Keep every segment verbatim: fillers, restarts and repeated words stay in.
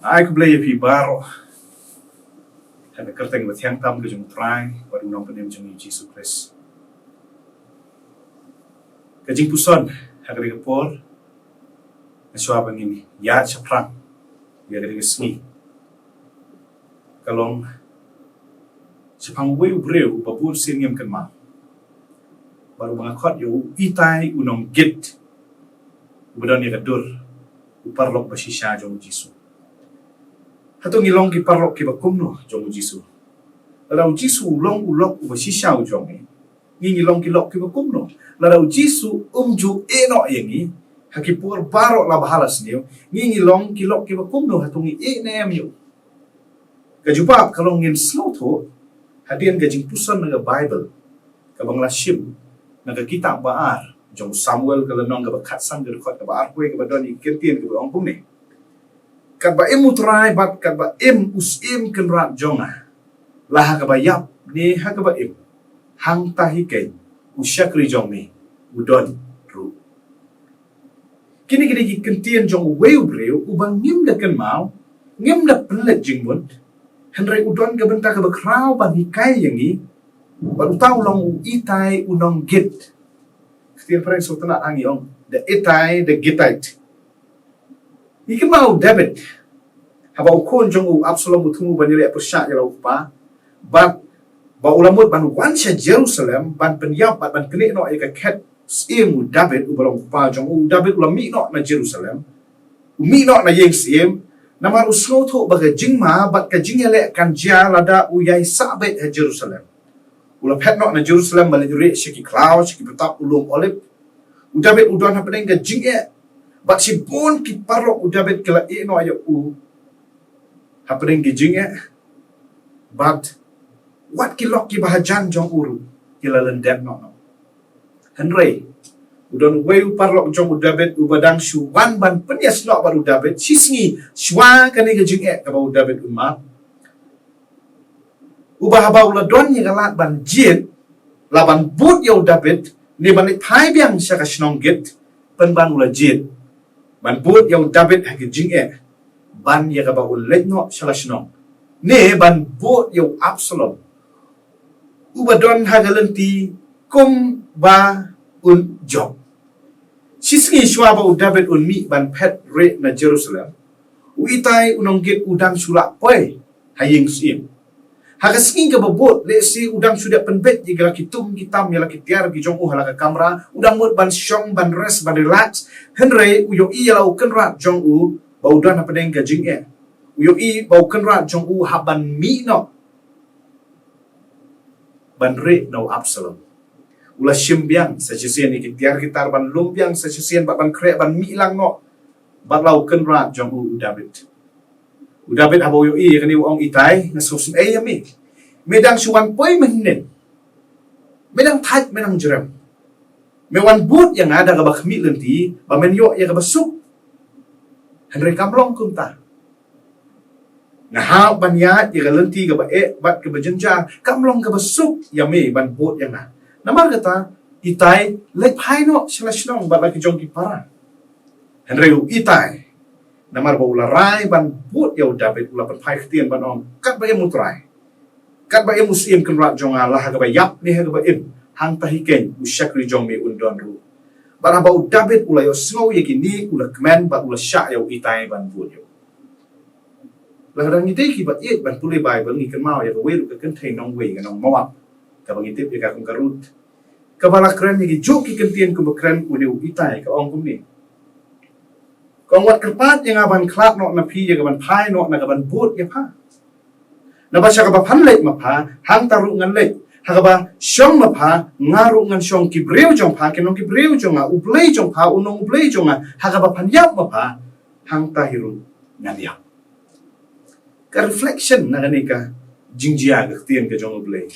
Ai khublei ïa phi baroh ha ka kyrteng ba thiang tam ka jong U Trai bad U Nongpynim jong ngi Jisu Khrist. Ka jingpuson ha kane ka por, ha shuwa ba ngin ïaid shaphrang ïa kane ka sngi, ka long shaphang uwei u briew uba bun sien ngim kynmaw, bad uba nga khot ïa u Itai u nonggit, uba don ïa ka dur u paralok ba shisha jong U Jisu. Hato ngi long ki paralok kiba kumno jong U Jisu? Lada U Jisu u long u lok uba shisha u jong ngi, ngi ngi long ki lok kiba kumno? Lada U Jisu um ju ïehnoh ïa ngi ha ki por baroh la ba ha la sniew, ngi ngi long ki lok kiba kumno? Hato ngi ïeh ne em ïa u? Ka jubab ka long ngin sngewthuh hadien ka jingpuson na ka Baibl kaba nga la shim na ka kitab ba ar jong Samuel, ka lynnong kaba khatsan, ka dkhot kaba arphew, kaba don ïa ki kyntien kiba ong kumne: Katba im U Trai bad katba im u Syiem Kynrad jong nga, la ha kaba ïap ne ha kaba im, hangta hi keiñ u shakri jong me u don ruh. Kine ki dei ki kyntien jong uwei u briew uba ngim da kynmaw, ngim da pynleit jingmut, hynrei u don ka bynta kaba khraw ban hikai ïa ngi. Bad uta u long u Itai u nonggit. Ktien phareng sngewtynnat, ngi ong the Itai the Gittite. Ngi kynmaw u David, haba u khun jong u Absalom u thmu ban ïaleh pyrshah ïa la u kpa, bad ba u la mut ban wan sha Jerusalem ban pynïap bad ban knieh noh ïa ka khet syiem u David uba long u kpa jong u, u David u la mih noh na Jerusalem. U mih noh na ïing syiem namar u sngewthuh ba ka jingma bad ka jingïaleh kan jia lada u ïai sah beit ha Jerusalem. U la phet noh na Jerusalem ban leit rieh sha ki khlaw, sha ki btap u lum Olib. U David u don hapdeng ka jingeh, bad shibun ki paralok u David ki la ïeh noh ïa u hapdeng ki jingeh, bad wat ki lok kiba hajan jong u ruh ki la lyndet noh noh. Hynrei u don uwei u paralok jong u David uba dang shu wan ban pynïasnoh bad u David shisngi shuwa kane ka jingeh kaba u David un mad, uba haba u la don ïa ka lad ban jied, la ban bud ïa u David, ne ban leit phai biang sha ka shnong git, pynban u la jied ban bud ïa u David ha ka jingeh, ban ïa kaba un leit noh sha la shnong, ne ban bud ïa u Absalom uba don ha ka lynti kumba un jop. Shisngi shuwa ba u David un mih ban phet rieh na Jerusalem, u Itai u nonggit u dang shu lah poi ha ïing syiem. Ha ka sngi kaba bud, lehse u dang shu dep pynbeit ïa la ki tum ki tam, ïa la ki tiar ki jong u ha la ka kamra, u dang mut ban shong, ban rest, ban relax. Hynrei u ïohi ïa la u kynrad jong u ba u don hapdeng ka jingeh. U ïohi ba u kynrad jong u hap ban mih noh ban rieh na u Absalom. U la shim biang sa shisien ïa ki tiar ki tar, ban lum biang sa shisien, bad ban khreh ban mih lang noh bad la u kynrad jong u, u David. U David haba u ïohi ïa kane u ong, Itai, nga sngewsynei ïa me. Me dang shu wan poi mynhynnin. Me dang thait, me dang jrem. Me wan bud ïa nga da kaba khmih lynti ba men ïoh ïa kaba suk. Hynrei kam long kumta. Nga hap ban ïaid ïa ka lynti kaba eh bad kaba jynjar, kam long kaba suk ïa me ban bud ïa nga. Namar kata, Itai, leit phai noh sha la shnong bad la ki jong ki para. Hynrei u Itai, namar ba u la rai ban bud ïa u David, u la pynphai ktien ban ong, Katba im U Trai, katba im u Syiem Kynrad jong nga, la ha kaba ïap ne ha kaba im, hangta hi keiñ u shakri jong me un don ruh. Bad haba u David u la ïohsngew ïa kine, u la kmen bad u la shah ïa u Itai ban bud ïa u. Lada ngi dei kiba ïeit ban pule Baibl, ngi kynmaw ïa kawei ruh ka kynthei nongwei, ka nong Moab, kaba ngi tip ïa ka kum ka Ruth, kaba la kren ïa kijuh ki kyntien kumba kren une u Itai, ka ong kumne: Ka ong, wat kyrpad ïa nga ban khlad noh na phi ïa ka ban phai noh na ka ban bud ïa pha. Naba sha kaba phan leit ma pha, hangta ruh ngan leit. Ha kaba shong ma pha, nga ruh ngan shong. Ki briew jong pha kin long ki briew jong nga, U Blei jong pha un long U Blei jong nga. Ha kaba phan ïap ma pha, hangta hi ruh ngan ïap. Ka reflection na kane ka jingjia ka ktien ka jong U Blei,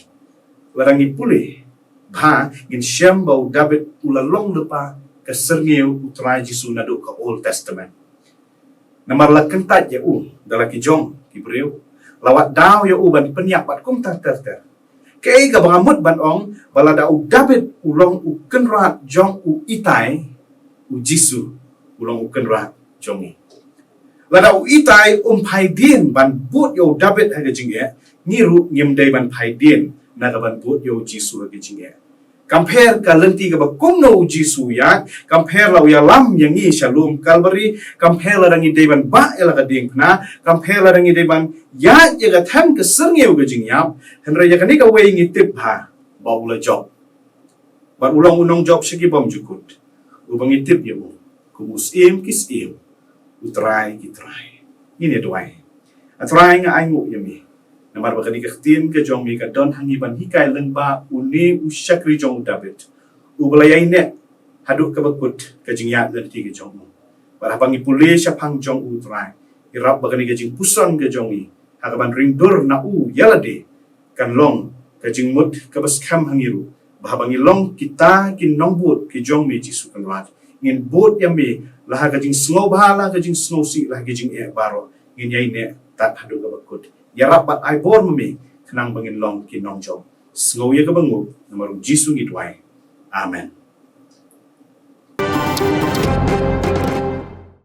lada ngi pule bha, ngin shem ba u David u la long lypa ka syrngiew U Trai Jisu naduh ka Old Testament. Namar la kyntait ïa u da la ki jong ki briew, la wad daw ïa u ban pynïap bad kumta ter ter. Kaei kaba nga mut ban ong, ba lada u David u long u kynrad jong u Itai, U Jisu u long u kynrad jong ngi. Lada u Itai um phai dien ban bud ïa u David ha ka jingeh, ngi ruh ngim dei ban phai dien na ka ban bud ïa u Jisu ha ka jingeh. Kam pher ka lynti kaba kumno u Jisu u ïaid, kam pher la u ïalam ïa ngi sha lum Kalbari, kam pher lada ngi dei ban bah ïa la ka diengphna, kam pher lada ngi dei ban ïaid ïa ka them ka syrngiew ka jingïap, hynrei ïa kane kawei ngi tip bha ba u la jop. Bad u long u nongjop sha ki bymjukut, uba ngi tip ïa u kum u Syiem ki syiem, u Trai ki trai. Ngin ïa duwai. A Trai, nga ainguh ïa me namar ba kane ka ktien ka jong me ka don ha ngi ban hikai lyngba une u shakri jong u David, uba la ïaineh haduh kaba kut ka jingïaid lynti ka jong u. Bad haba ngi pule shaphang jong u, Trai, ïarap ba kane ka jingpuson ka jong ngi ha ka ban ring dur na u ïa lade kan long ka jingmut kaba skhem ha ngi ruh, ba haba ngi long kita ki nongbud ki jong me Jisu Kynrad, ngin bud ïa me la ha ka jingsngewbha, la ha ka jingsngewsih, la ha ka jingeh baroh, ngin ïaineh tad haduh kaba kut. Ïarap bad ai bor ma me khnang ba ngin long ki nongjop. Sngew ïa kaba nguh, namar u Jisu ngi duwai. Amen.